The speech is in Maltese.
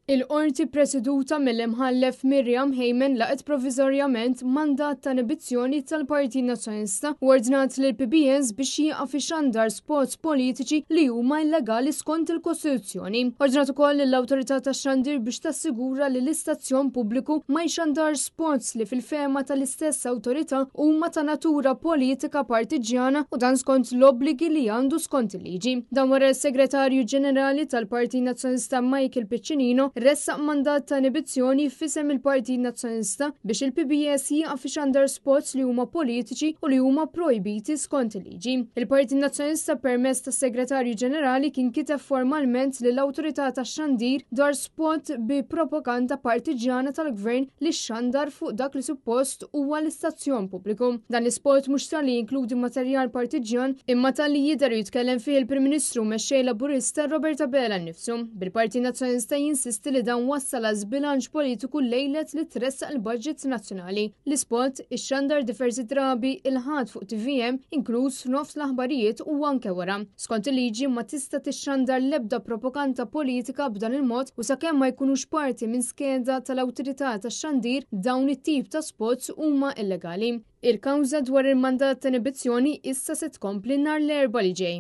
Il-Qorti preseduta mill-Imħallef Miriam Hayman laqgħet provviżorjament mandat ta' inibizzjoni tal-Partit Nazzjonalista u ordnat lill-PBS biex jieqaf ixandar spots politiċi li huma illegali skont il-Kostituzzjoni. Ordnat ukoll lill-Awtorità tax-Xandir biex tassigura li l-istazzjon pubbliku ma jxandarx spots li fil-fehma tal-istess awtorità huma ta' natura politika partiġġjana u dan skont l-obbligi li għandu skont il-liġi. Dan wara s-Segretarju Ġenerali tal-Partit Nazzjonalista Michael Piccinino ressaq mandat ta' inibizzjoni f'isem il-Partit Nazzjonalista biex il-PBS jieqaf ixandar spots li huma politiċi u li huma projbiti skont il-liġi. Il-Partit Nazzjonalista permezz tas-Segretarju Ġenerali kien kiteb formalment lill-Awtorità tax-Xandir dwar spot bi propaganda partiġjana tal-Gvern li xxandar fuq dak li suppost huwa l-istazzjon pubbliku. Dan l-ispot mhux talli jinkludi materjal partiġjan imma talli jidher u jitkellem fih il-Prim Ministru u Mexxej Laburista Robert Abela nnifsu. Bil-Partit Nazzjonalista jinsisti li dan wassal għal żbilanċ politiku lejlet li tressaq il-budget nazzjonali. L-ispot ixxandar diversi drabi il-Ħadd fuq tvm inkluż f'nofs l-aħbarijiet u anke wara. Skont il-liġi ma tista' tixxandar l-ebda propaganda politika b'dan il-mod u sakemm ma jkunux parti minn skeda tal-awtorità tax-xandir dawn it-tip ta' spots huma illegali. Il-kawża dwar il-mandat ta' inibizzjoni issa se tkompli nhar l-Erbgħa li ġej.